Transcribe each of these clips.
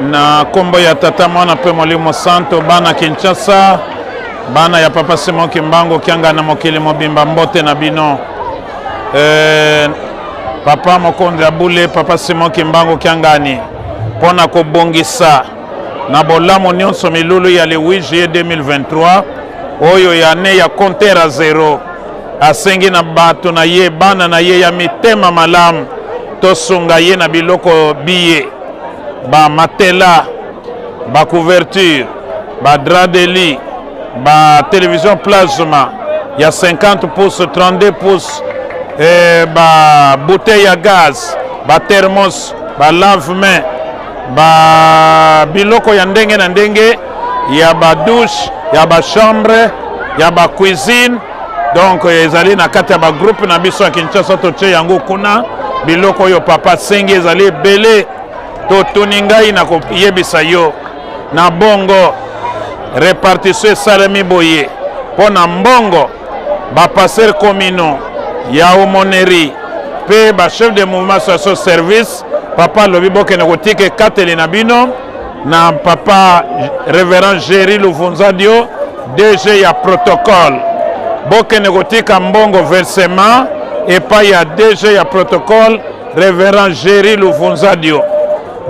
Na nkombo ya Tata, Mwana mpe Molimo Santo, bana Kinshasa, bana ya Papa Simon Kimbangu Kiangani na mokili mobimba, mbote na bino. Papa mokonzi ya bule, Papa Simon Kimbangu Kiangani, mpo na kobongisa na bolamu nyonso milulu ya le 8 juillet 2023 oyo ya année ya compteur à zéro, asengi na bato na ye, bana na ye ya mitema malamu, tosunga ye na biloko biye: ba matelas, ba couverture, ba drap de lit, ba télévision plasma ya 50 pouces, 32 pouces, ba bouteille ya gaz, ba thermos, ba lave-main, ba biloko ya ndenge na ndenge, ya ba douche, ya ba chambre, ya ba cuisine. Donc ezali na kati ya ba groupe na biso ya Kinshasa, totie yango kuna. Biloko oyo papa asengi ezali ebele. Totuni ngai na koyebisa yo na bongo, répartition esalemi boye: mpo na mbongo, ba pasteurs communaux ya aumônerie mpe ba chef de mouvement, association, service, papa alobi bokende kotika ekateli na bino na papa révérend Géri Luvunzadio, DG ya protocole. Bokende kotika mbongo, versement, epai ya DG ya protocole, révérend Géri Luvunzadio.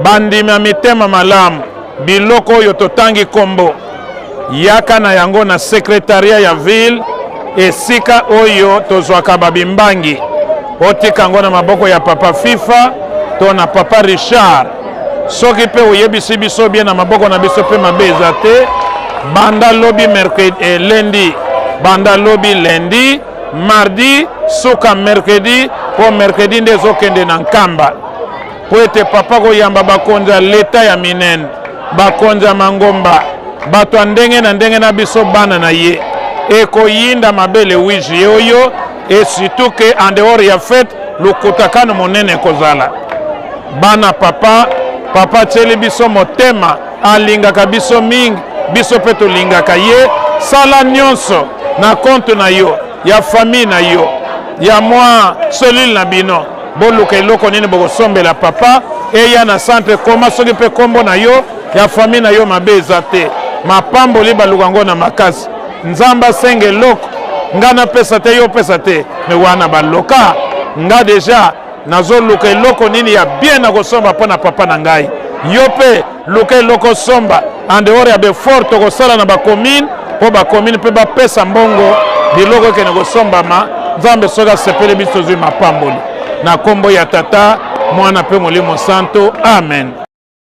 Bandimi ya mitema malamu, biloko oyo totangi nkombo, yaka na yango na secrétariat ya ville, esika oyo tozwaka babimbangi. Otika yango na maboko ya papa Fifa to na papa Richard. Soki mpe oyebisi biso bien na maboko na biso mpe, mabe eza te. Banda lobi mercredi, lundi, banda lobi lundi, mardi, suka mercredi, mpo mercredi nde ezokende na Nkamba, mpo ete papa koyamba bakonzi ya leta ya minene, bakonzi ya mangomba, bato ya ndenge na ndenge na biso bana na ye. Ekoyinda mabele 8 juillet oyo, et surtout que en dehors ya fête, lokutakano monene ekozala. Bana papa, papa atieli biso motema, alingaka biso mingi, biso mpe tolingaka ye. Sala nyonso na compte na yo, ya famille na yo, ya mwa cellule na bino, boluka eloko nini bokosombela papa, eya na centre. Koma soki mpe nkombo na yo, ya famille na yo, mabe eza te. Mapamboli baluka yango na makasi. Nzambe asenga eloko, nga napesa te, yo opesa te, mais wana baloka. Nga déjà nazoluka eloko nini ya bien na kosomba mpo na papa na ngai. Yo mpe luka eloko osomba, en dehors ya ba effort tokosala na ba commune, mpo ba commune mpe bapesa mbongo, biloko ekende kosombama. Nzambe soki asepeli, biso tozwi mapamboli. Na nkombo ya Tata, Mwana mpe Molimo Santo, amen.